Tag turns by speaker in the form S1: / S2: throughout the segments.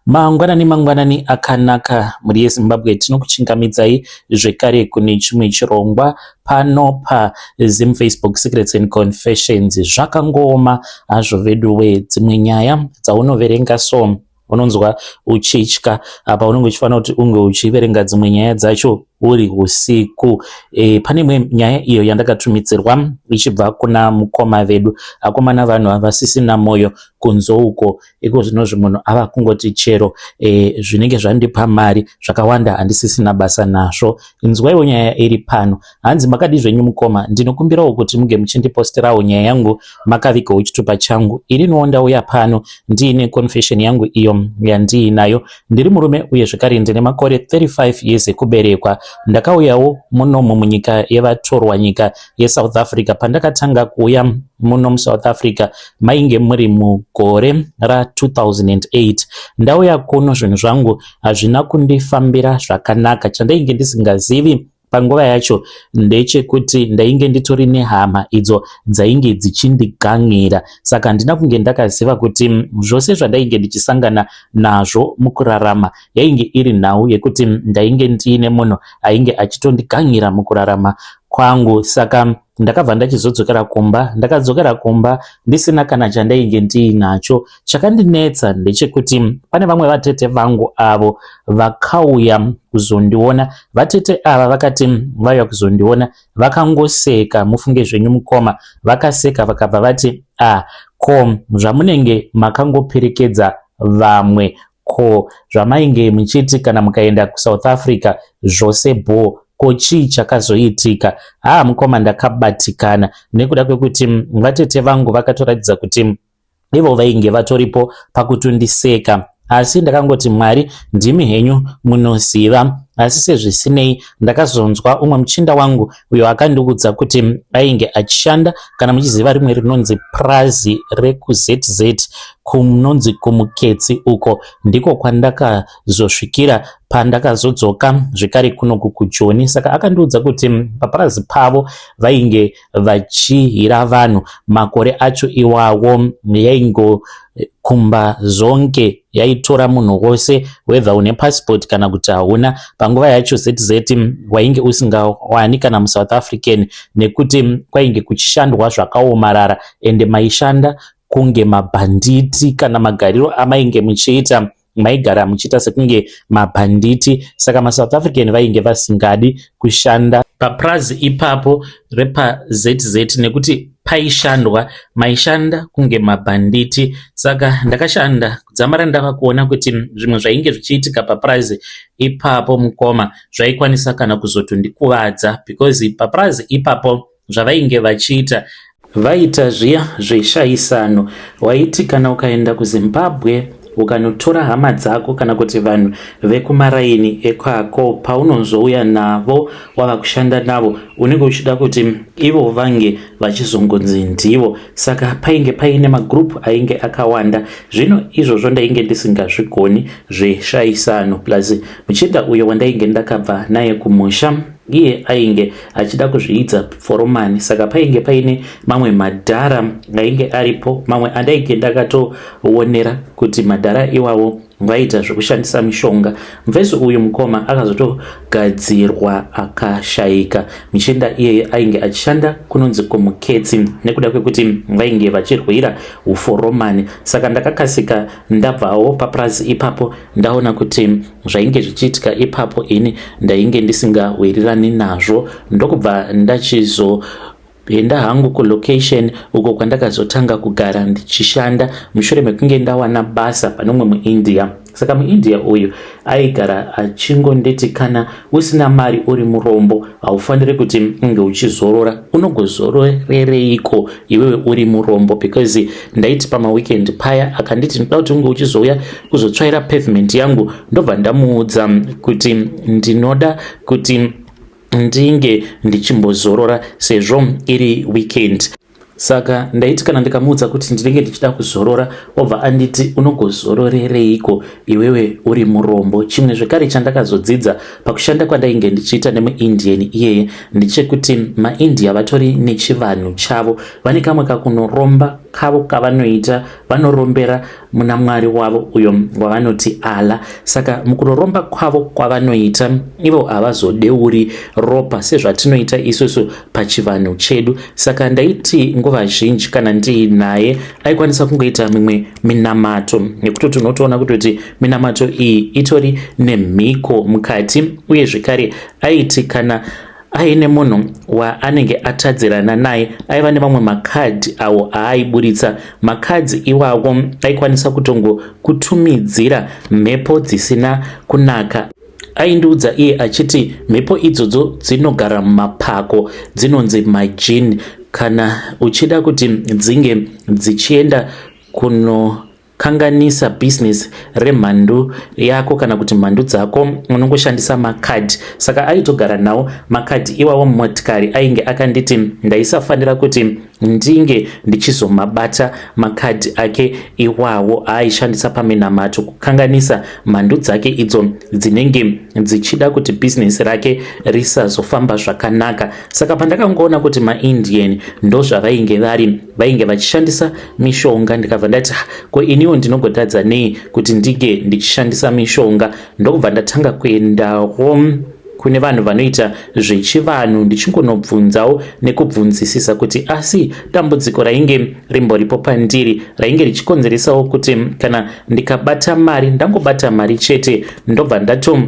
S1: Mangwanani mangwanani akanaka mhuri yeZimbabwe tinokuchingamidzai zvekare kune chimwe chirongwa pano paZim Facebook Secrets and Confessions. Zvakangooma hazvo veduwe, dzimwe nyaya dzaunoverenga so unonzwa uchitya apa unenge uchifanira kuti unge uchiverenga dzimwe nyaya dzacho uri usiku. Pane imwe nyaya iyo yandakatumidzirwa ichibva kuna mukoma vedu. Akomana vanhu havasisina moyo kunze uko. Iko zvinozvi munhu ava kungoti chero zvinenge zvandipa mari zvakawanda handisisina basa nazvo. Inzwaiwo nyaya iri pano. Hanzi makadii zvenyu mukoma, ndinokumbirawo kuti muge muchindiposterawo nyaya yangu makavigawo chitupa changu. Ininiwo ndauya pano ndiine confession yangu iyo yandiinayo. Ndiri murume uye zvekare ndine makore 35 years ekuberekwa. Ndakauyawo munomu munyika yevatorwa nyika yeSouth Africa. Pandakatanga kuuya muno muSouth Africa mainge muri mugore ra2008. Ndauya kuno zvinhu zvangu hazvina kundifambira zvakanaka. Chandainge ndisingazivi panguva yacho ndechekuti ndainge nditori nehama idzo dzainge dzichindigan'ira saka handina kunge ndakaziva kuti zvose zvandainge ndichisangana nazvo mukurarama yainge iri nhau yekuti ndainge ndiine munhu ainge achitondigan'ira mukurarama kwangu saka ndakabva ndachizodzokera kumba ndakadzokera kumba ndisina kana chandainge ndiinacho chakandinetsa ndechekuti pane vamwe vatete vangu avo vakauya kuzondiona vatete ava vakati vauya kuzondiona vakangoseka mufunge zvenyu mukoma vakaseka vakabva vati ah ko zvamunenge makangoperekedza vamwe ko zvamainge muchiti kana mukaenda kuSouth Africa zvose bhoo ko chii chakazoitika haa mukoma ndakabatikana nekuda kwekuti vatete vangu vakatoratidza kuti ivo vainge vatoripo pakutondiseka asi ndakangoti Mwari ndimi henyu munoziva asi sezvisinei ndakazonzwa umwe muchinda wangu uyo akandiudza kuti ainge achishanda kana muchiziva rimwe rinonzi prazi rekuZZ kunonzi kuMuketsi uko ndiko kwandakazosvikira pandakazodzoka zvekare kunoku kuJoni saka akandiudza kuti papurazi pavo vainge vachihira vanhu makore acho iwawo yaingokumba zonke yaitora munhu wose whether une passport kana kuti hauna panguva yacho ZZ wainge usingawani kana muSouth African nekuti kwainge kuchishandwa zvakaomarara ende maishanda kunge mabhanditi kana magariro amainge muchiita maigara muchiita sekunge mabhanditi saka maSouth African vainge vasingadi kushanda papurazi ipapo repaZZ nekuti paishandwa maishanda kunge mabhanditi saka ndakashanda kudzamara ndava kuona kuti zvimwe zvainge zvichiitika papurazi ipapo mukoma zvaikwanisa kana kuzotondikuvadza because papurazi ipapo zvavainge vachiita Vaita zviya zveshaisano. Waiti kana ukaenda kuZimbabwe ukanotora hama dzako kana kuti vanhu vekumaraini ekwako paunozouya navo wava kushanda navo unenge uchida kuti ivo vange vachizongonzi ndivo saka painge paine magroup ainge akawanda zvino izvozvo ndainge ndisingazvigoni zveshaisano plus muchinda uyo wandainge ndakabva naye kumusha iye ainge achida kuzviidza foromani saka painge paine mamwe madhara ainge aripo mamwe andainge ndakatoonera kuti madhara iwawo vaiita zvekushandisa mishonga mufesi uyu mukoma akazotogadzirwa akashaika muchinda iyeye ainge achishanda kunonzi kumuketsi nekuda kwekuti vainge vachirwira uforomani saka ndakakasika ndabvawo papurazi ipapo ndaona kuti zvainge zvichiitika ipapo ini ndainge ndisingawirirani nazvo ndokubva ndachizo enda hangu kulocation uko kwandakazotanga kugara ndichishanda mushure mekunge ndawana basa pane umwe muIndia saka muIndia uyu aigara achingonditi kana usina mari uri murombo haufaniri kuti unge uchizorora unogozororereiko iwewe uri murombo because ndaiti pamaweekend paya akanditi ndinoda kuti unge uchizouya kuzotsvaira pavement yangu ndobva ndamuudza kuti ndinoda kuti ndinge ndichimbozorora sezvo iri weekend saka ndaiti kana ndikamuudza kuti ndinenge ndichida kuzorora obva anditi unogozororereiko iwewe uri murombo chimwe zvekare chandakazodzidza pakushanda kwandainge ndichiita nemuIndian iyeye ndechekuti maIndia vatori nechivanhu chavo vane kamwe kakunoromba kavo kavanoita, vanorombera muna Mwari wavo uyo wavanoti Allah. Saka mukunoromba kwavo kwavanoita, ivo havazodeuri ropa sezvatinoita isusu pachivanhu chedu. Saka ndaiti nguva zhinji kana ndiinaye aikwanisa kungoita mimwe minamato yekutoti unotoona kutoti minamato iyi itori nemhiko mukati. Uye zvekare aiti kana aine munhu waanenge atadzirana naye, aiva nemamwe makadhi awo aaiburitsa. Makadhi iwawo aikwanisa kutongokutumidzira mhepo dzisina kunaka. Aindiudza iye achiti mhepo idzodzo dzinogara mumapako, dzinonzi majini. Kana uchida kuti dzinge dzichienda kuno kanganisa business remhandu yako kana kuti mhandu dzako, unongoshandisa makadhi. Saka aitogara nawo makadhi iwawo mumotikari. Ainge akanditi ndaisafanira kuti ndinge ndichizomabata makadhi ake iwawo aaishandisa paminamato kukanganisa mhandu dzake idzo dzinenge dzichida kuti bhizinesi rake risazofamba zvakanaka. Saka pandakangoona kuti maIndian ndozvavainge vari, vainge vachishandisa mishonga, ndikabva ndati, ko iniwo ndinogotadza nei kuti ndinge ndichishandisa mishonga? Ndokubva ndatanga kuendawo kune vanhu vanoita zvechivanhu, ndichingonobvunzawo nekubvunzisisa kuti asi dambudziko rainge rimboripo pandiri rainge richikonzeresawo kuti kana ndikabata mari, ndangobata mari chete, ndobva ndato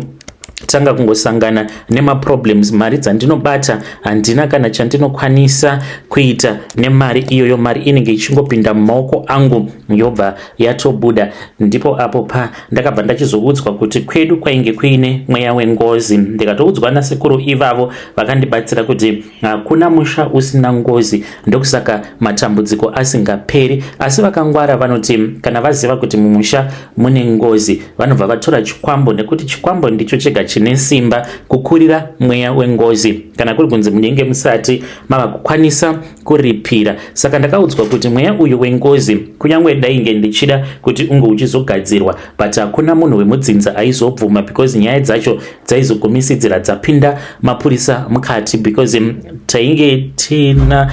S1: tanga kungosangana nemaproblems. Mari dzandinobata handina kana chandinokwanisa kuita nemari iyoyo. Mari inenge ichingopinda mumaoko angu yobva yatobuda. Ndipo apo pa ndakabva ndachizoudzwa kuti kwedu kwainge kuine mweya wengozi. Ndikatoudzwa nasekuru ivavo vakandibatsira kuti hakuna musha usina ngozi, ndokusaka matambudziko asingaperi. Asi vakangwara vanoti kana vaziva kuti mumusha mune ngozi, vanobva vatora chikwambo, nekuti chikwambo ndicho chega chine simba kukurira mweya wengozi, kana kuri kunzi munenge musati mava kukwanisa kuripira. Saka ndakaudzwa kuti mweya uyu wengozi, kunyange dainge ndichida kuti unge uchizogadzirwa, but hakuna munhu wemudzinza aizobvuma, because nyaya dzacho dzaizogumisidzira dzapinda mapurisa mukati, because tainge tina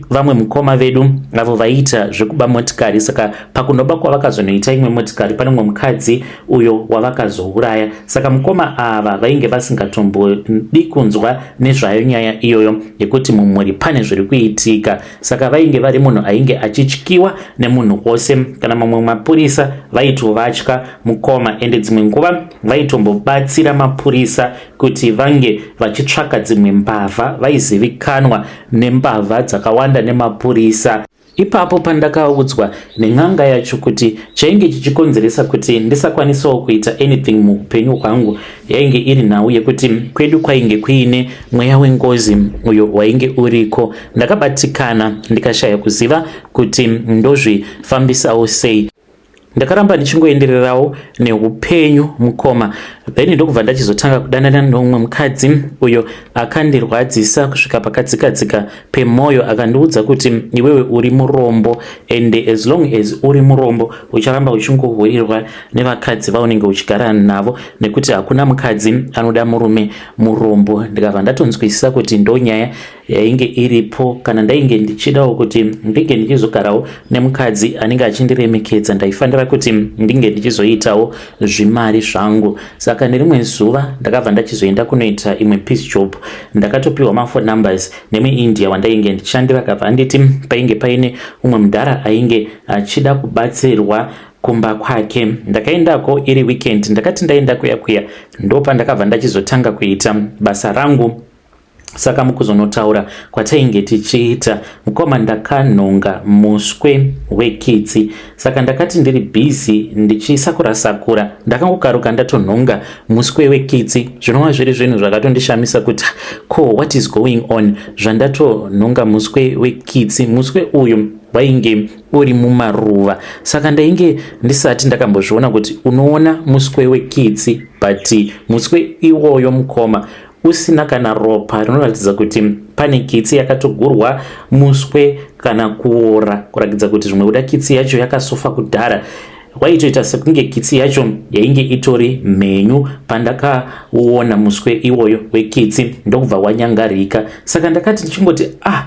S1: vamwe mukoma vedu avo vaiita zvekuba motikari. Saka pakunoba kwavakazonoita imwe motikari, pane mumwe mukadzi uyo wavakazouraya. Saka mukoma ava vainge vasingatombodi kunzwa nezvayo nyaya iyoyo yekuti mumhuri pane zviri kuitika. Saka vainge vari munhu ainge achityiwa nemunhu wose. Kana mamwe mapurisa vaitovatya mukoma, ende dzimwe nguva vaitombobatsira mapurisa kuti vange vachitsvaka dzimwe mbavha. Vaizivikanwa nembavha dzakawanda nemapurisa. Ipapo pandakaudzwa nen'anga yacho kuti chainge chichikonzeresa kuti ndisakwanisawo kuita anything muupenyu hwangu yainge iri nhau yekuti kwedu kwainge kuine mweya wengozi uyo wainge uriko, ndakabatikana ndikashaya kuziva kuti ndozvifambisawo sei. Ndakaramba ndichingoendererawo neupenyu, mukoma. Then ndokubva ndachizotanga kudanana neumwe mukadzi uyo akandirwadzisa kusvika pakadzikadzika pemwoyo. Akandiudza kuti, "Iwewe uri murombo, and as long as uri murombo ucharamba uchingohurirwa nevakadzi vaunenge uchigara navo, nekuti hakuna mukadzi anoda murume murombo." Ndikabva ndatonzwisisa kuti ndo nyaya yainge iripo. Kana ndainge ndichidawo kuti ndinge ndichizogarawo nemukadzi anenge achindiremekedza, ndaifanira kuti ndinge ndichizoitawo zvimari zvangu. Saka nerimwe zuva ndakabva ndachizoenda kunoita imwe piece job. Ndakatopiwa maphone numbers nemuIndia wandainge ndichishandira. Akabva anditi painge paine umwe mudhara ainge achida kubatsirwa kumba kwake. Ndakaendako iri weekend. Ndakati ndaenda kuya kuya, ndopandakabva ndachizotanga kuita basa rangu. Saka mukuzonotaura kwatainge tichiita, mukoma, ndakanhonga muswe wekitsi. Saka ndakati ndiri busy ndichisakura sakura, ndakangokaruka ndatonhonga muswe wekitsi, zvinova zviri zvinhu zvakatondishamisa kuti ko what is going on zvandatonhonga muswe wekitsi. Muswe uyu wainge uri mumaruva, saka ndainge ndisati ndakambozviona kuti unoona muswe wekitsi, but muswe iwoyo, mukoma, usina kana ropa rinoratidza kuti pane kitsi yakatogurwa muswe kana kuora, kurakidza kuti zvimwe kuda kitsi yacho yakasofa kudhara. Waitoita sekunge kitsi yacho yainge itori mhenyu pandakauona muswe iwoyo wekitsi, ndokubva wanyangarika. Saka ndakati ndichingoti, ah,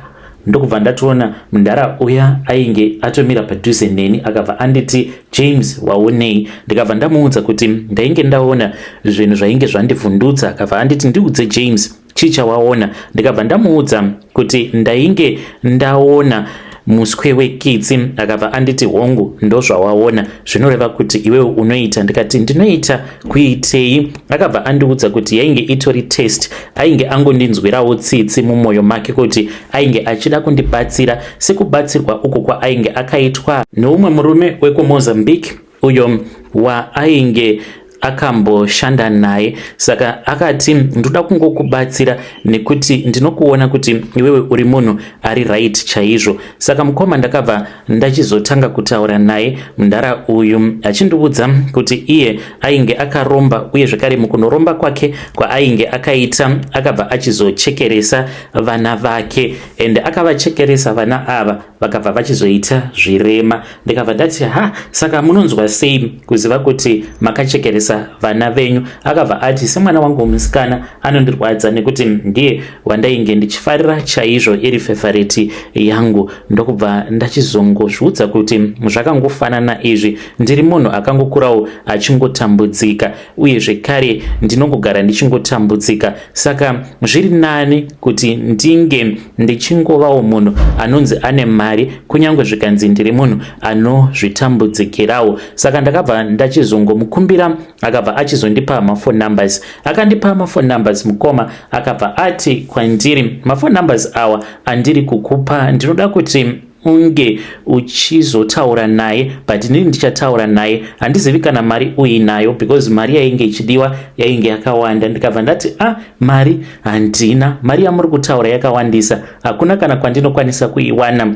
S1: Ndokubva ndatoona mudhara uya ainge atomira padhuze neni, akabva anditi, "James, waonei?" Ndikabva ndamuudza kuti ndainge ndaona zvinhu zvainge zvandivhundutsa. Akabva anditi, "Ndiudze, James, chii chawaona?" Ndikabva ndamuudza kuti ndainge ndaona muswe wekitsi. Akabva anditi, "Hongu, ndozvawaona, zvinoreva kuti iwewe unoita." Ndikati, "Ndinoita kuitei?" Akabva andiudza kuti yainge itori test, ainge angondinzwirawo tsitsi mumwoyo make, kuti ainge achida kundibatsira sekubatsirwa uko kwaainge akaitwa neumwe murume wekuMozambique uyo waainge akamboshanda naye. Saka akati, "Ndoda kungokubatsira nekuti ndinokuona kuti iwewe uri munhu ari right chaizvo." Saka mukoma, ndakabva ndachizotanga kutaura naye mundara uyu, achindiudza kuti iye ainge akaromba, uye zvekare mukunoromba kwake kwaainge akaita akabva achizochekeresa vana vake, ende akavachekeresa vana ava, vakabva vachizoita zvirema. Ndikabva ndati, "Ha, saka munonzwa sei kuziva kuti makachekeresa vana venyu?" Akabva ati, "Semwana wangu musikana anondirwadza nekuti ndiye wandainge ndichifarira chaizvo, iri favourite yangu." Ndokubva ndachizongozviudza kuti zvakangofanana izvi, ndiri munhu akangokurawo achingotambudzika, uye zvekare ndinongogara ndichingotambudzika. Saka zviri nani kuti ndinge ndichingovawo munhu anonzi ane mari, kunyange zvikanzi ndiri munhu anozvitambudzikirawo. Saka ndakabva ndachizongomukumbira, akabva achizondipa maphone numbers. Akandipa maphone numbers, mukoma, akabva ati kwandiri, "Maphone numbers awa andiri kukupa, ndinoda kuti unge uchizotaura naye, but inini ndichataura naye. Handizivi kana mari uinayo," because mari yainge ichidiwa yainge yakawanda. Ndikabva ndati, "A ah, mari handina. Mari yamuri kutaura yakawandisa, hakuna kana kwandinokwanisa kuiwana."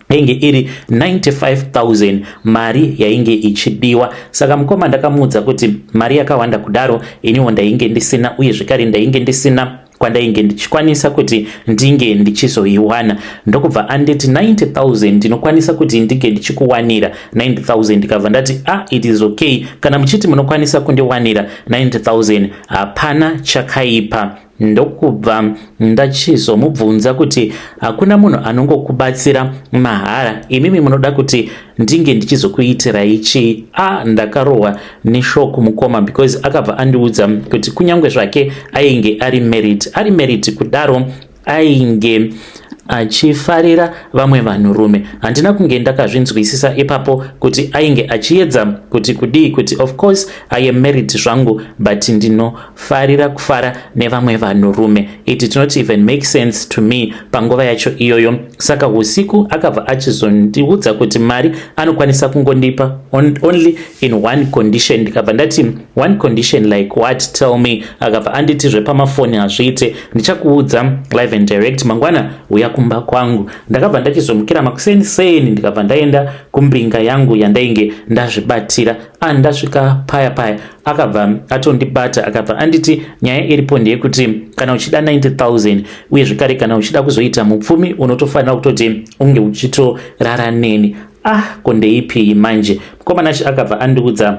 S1: Yainge iri 95,000 mari yainge ichidiwa. Saka mukoma, ndakamuudza kuti mari yakawanda kudaro iniwo ndainge ndisina, uye zvekare ndainge ndisina kwandainge ndichikwanisa kuti ndinge ndichizoiwana. Ndokubva anditi, "90,000 ndinokwanisa kuti ndinge ndichikuwanira 90,000." Ndikabva ndati, "Ah, it is okay. Kana muchiti munokwanisa kundiwanira 90,000, hapana chakaipa." Ndokubva ndachizomubvunza kuti, "Hakuna munhu anongokubatsira mahara. Imimi munoda kuti ndinge ndichizokuitirai chii?" A, ndakarohwa neshock, mukoma, because akabva andiudza kuti kunyange zvake ainge ari married, ari married kudaro, ainge achifarira vamwe vanhurume. Handina kunge ndakazvinzwisisa ipapo kuti ainge achiedza kuti kudii, kuti of course I am married zvangu, but ndinofarira kufara nevamwe vanhurume. It did not even make sense to me panguva yacho iyoyo. Saka usiku akabva achizondiudza kuti mari anokwanisa kungondipa only in one condition. Ndikabva ndati, "One condition like what? Tell me." Akabva anditi, "Zvepamafoni hazviite, ndichakuudza live and direct mangwana, uya kumba kwangu." Ndakabva ndachizomukira makuseni seni, ndikabva ndaenda kumbinga yangu yandainge ndazvibatira. Andasvika paya paya, akabva atondibata, akabva anditi, "Nyaya iripo ndeyekuti kana uchida 90,000, uye zvekare kana uchida kuzoita mupfumi, unotofanira kutoti unge uchitorara neni." Ah, kondeipi manje, mukomanachi? Akabva andiudza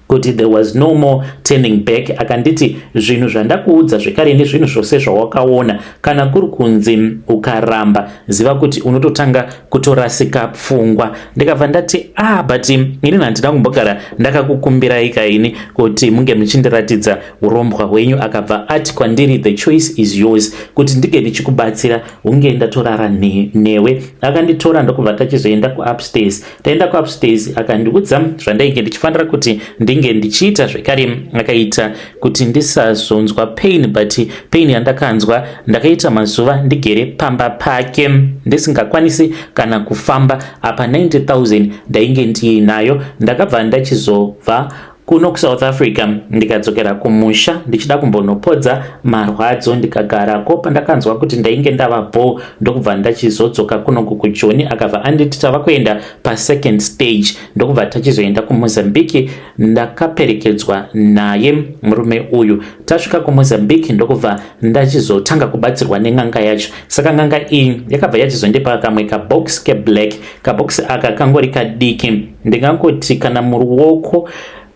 S1: kuti there was no more turning back. Akanditi, "Zvinhu zvandakuudza zvekare nezvinhu zvose zvawakaona, kana kuri kunzi ukaramba, ziva kuti unototanga kutorasika pfungwa." Ndikabva ndati, "Ah, but inini handina kumbogara ndakakukumbirai kaini kuti munge muchindiratidza urombwa hwenyu." Akabva ati kwandiri, "The choice is yours. Kuti ndinge ndichikubatsira, hunge ndatorara newe." Akanditora, ndokubva tachizoenda kuupstairs. Taenda kuupstairs, akandiudza zvandainge ndichifanira kuti ndinge ndichiita. Zvekare akaita kuti ndisazonzwa pain, but pain yandakanzwa, ndakaita mazuva ndigere pamba pake ndisingakwanisi kana kufamba. Apa 90,000 ndainge ndiinayo. Ndakabva ndachizobva kuno kuSouth Africa, ndikadzokera kumusha ndichida kumbonopodza marwadzo. Ndikagarako. Pandakanzwa kuti ndainge ndava bho, ndokubva ndachizodzoka kunoku kuJoni. Akabva anditi tava kuenda pasecond stage, ndokubva tachizoenda kuMozambique. Ndakaperekedzwa naye murume uyu. Tasvika kuMozambique, ndokubva ndachizotanga kubatsirwa nen'anga yacho. Saka n'anga iyi yakabva yachizondipa kamwe kabox keblack. Kabox aka kangori kadiki, ndingangoti kana muruoko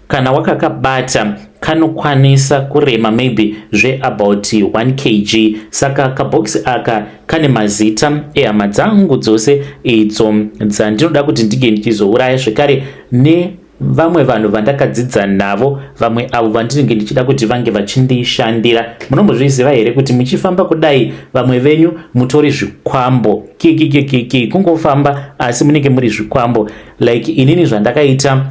S1: kana wakakabata. Kanokwanisa kurema maybe zveabout 1 kg. Saka kabhokisi aka kane mazita ehama dzangu dzose idzo dzandinoda kuti ndinge ndichizouraya, zvekare ne vamwe vanhu vandakadzidza navo, vamwe avo vandinenge ndichida kuti vange vachindishandira. Munombozviziva here kuti muchifamba kudai, vamwe venyu mutori zvikwambo? Kikikikiki, kungofamba asi munenge muri zvikwambo. Like inini zvandakaita,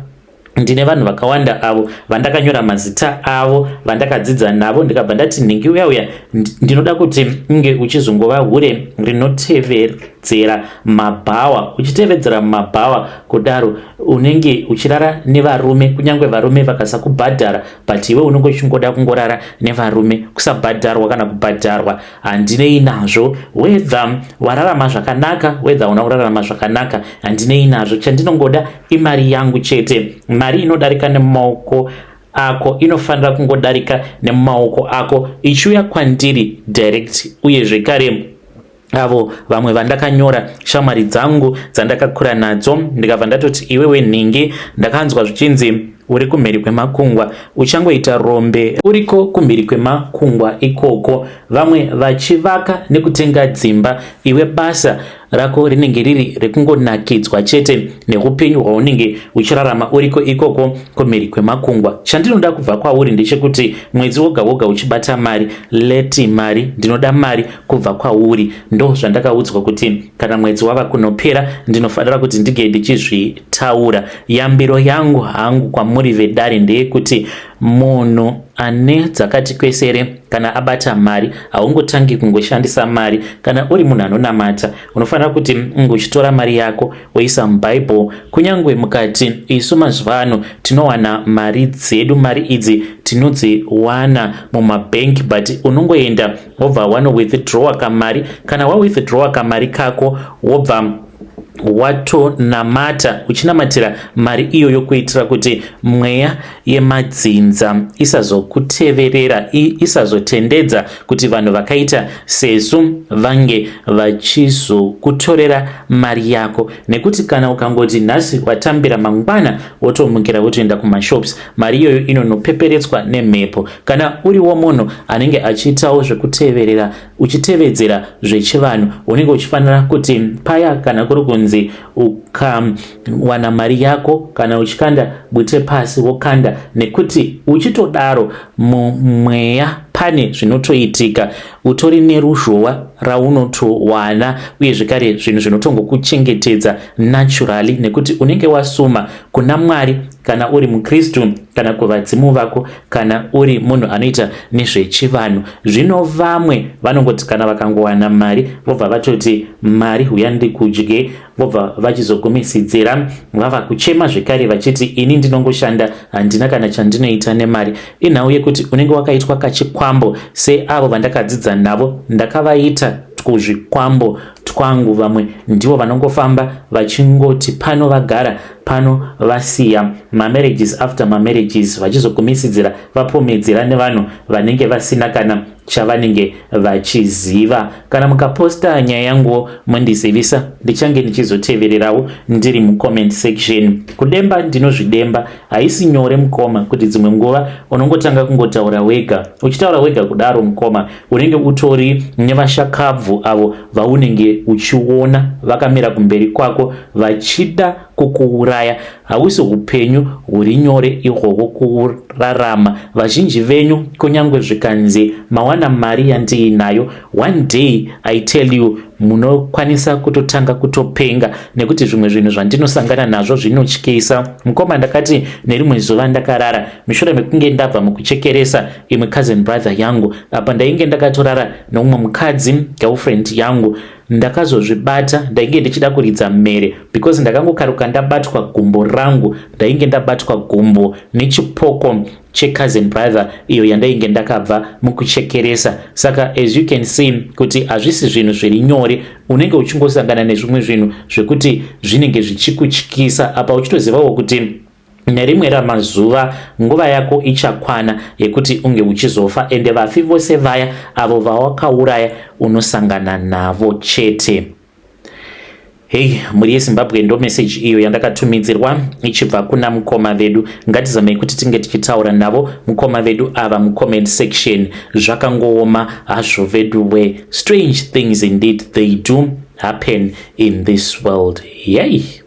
S1: ndine vanhu vakawanda avo vandakanyora mazita avo vandakadzidza navo, ndikabva ndati, "Nhingi uya uya, ndinoda kuti unge uchizongova hure rinotevedzera mabhawa." Uchitevedzera mabhawa kudaro, unenge uchirara nevarume, kunyange varume vakasakubhadhara, but iwe unenge uchingoda kungorara nevarume. Kusabhadharwa kana kubhadharwa handinei nazvo. Whether wararama zvakanaka, whether una kurarama zvakanaka, handinei nazvo. Chandinongoda imari yangu chete. Mari inodarika nemumaoko ako inofanira kungodarika nemumaoko ako ichiuya kwandiri direct. Uye zvekare avo vamwe vandakanyora, shamwari dzangu dzandakakura nadzo, ndikabva ndatoti, "Iwewe nhingi, ndakanzwa zvichinzi uri kumhiri kwemakungwa, uchangoita rombe uriko kumhiri kwemakungwa ikoko, vamwe vachivaka nekutenga dzimba. Iwe basa rako rinenge riri rekungonakidzwa chete neupenyu hwaunenge uchirarama uriko ikoko kumhiri kwemakungwa. Chandinoda kubva kwauri ndechekuti mwedzi woga woga uchibata mari, leti mari, ndinoda mari kubva kwauri." Ndo zvandakaudzwa kuti kana mwedzi wava kunopera ndinofanira kuti ndinge ndichizvitaura. Yambiro yangu hangu kwamuri vedare ndeyekuti munhu ane dzakati kwesere, kana abata mari, haungotangi kungoshandisa mari. Kana uri munhu anonamata, unofanira kuti unge uchitora mari yako woisa mubhaibheri. Kunyange mukati isu mazuva ano tinowana mari dzedu, mari idzi tinodziwana mumabhenki, but unongoenda wobva wanowithdrawa kamari. Kana wawithdrawa kamari kako, wobva watonamata uchinamatira mari iyoyo, kuitira kuti mweya yemadzinza isazokuteverera, isazotendedza kuti vanhu vakaita sesu vange vachizokutorera mari yako. Nekuti kana ukangoti nhasi watambira, mangwana wotomukira wotoenda kumashops, mari iyoyo inonopeperetswa nemhepo. Kana uriwo munhu anenge achiitawo zvekuteverera, uchitevedzera zvechivanhu, unenge uchifanira kuti paya kana kuri kunzi ukawana mari yako, kana uchikanda bute pasi, wokanda, nekuti uchitodaro mumweya pane zvinotoitika. Utori neruzhowa raunotowana, uye zvekare zvinhu zvinotongokuchengetedza naturally, nekuti unenge wasuma kuna Mwari kana uri mukristu, kana kuvadzimu vako kana uri munhu anoita nezvechivanhu. Zvino vamwe vanongoti kana vakangowana mari, vobva vatoti, "Mari, huya ndikudye," vobva vachizogumisidzira vava kuchema zvekare vachiti, "Ini ndinongoshanda, handina kana chandinoita nemari." Inhau yekuti unenge wakaitwa kachikwambo. Seavo vandakadzidza navo, ndakavaita kuzvikwambo twangu. Vamwe ndivo vanongofamba vachingoti pano vagara, pano vasiya, mamarriages after mamarriages, vachizogumisidzira vapomedzera nevanhu vanenge vasina kana chavanenge vachiziva. Kana mukaposta nyaya yanguwo, mondizivisa, ndichange ndichizotevererawo ndiri mucomment section. Kudemba ndinozvidemba, haisi nyore mukoma, kuti dzimwe nguva unongotanga kungotaura wega. Uchitaura wega kudaro mukoma, unenge utori nevashakabvu avo vaunenge uchiona vakamira kumberi kwako vachida kukuuraya. Hausi upenyu huri nyore ihwohwo kurarama. Vazhinji venyu, kunyange zvikanzi mawana mari yandiinayo, one day, I tell you, munokwanisa kutotanga kutopenga, nekuti zvimwe zvinhu zvandinosangana nazvo zvinotyisa mukoma. Ndakati nerimwe zuva ndakarara mushure mekunge ndabva mukuchekeresa imwe cousin brother yangu. Apa ndainge ndakatorara neumwe mukadzi, girlfriend yangu. Ndakazozvibata, ndainge ndichida kuridza mhere because ndakangokaruka ndabatwa gumbo rangu. Ndainge ndabatwa gumbo nechipoko checousin brother iyo yandainge ndakabva mukuchekeresa. Saka as you can see kuti hazvisi zvinhu zviri nyore. Unenge uchingosangana nezvimwe zvinhu zvekuti zvinenge zvichikutyisa, apa uchitozivawo kuti nerimwe ramazuva nguva yako ichakwana yekuti unge uchizofa, ende vafi vose vaya avo vawakauraya unosangana navo chete. Hei, mhuri yeZimbabwe, ndo meseji iyo yandakatumidzirwa ichibva kuna mukoma vedu. Ngatizamei kuti tinge tichitaura navo mukoma vedu ava mucomment section. Zvakangooma hazvo vedu we. Strange things indeed, they do happen in this world. Yei.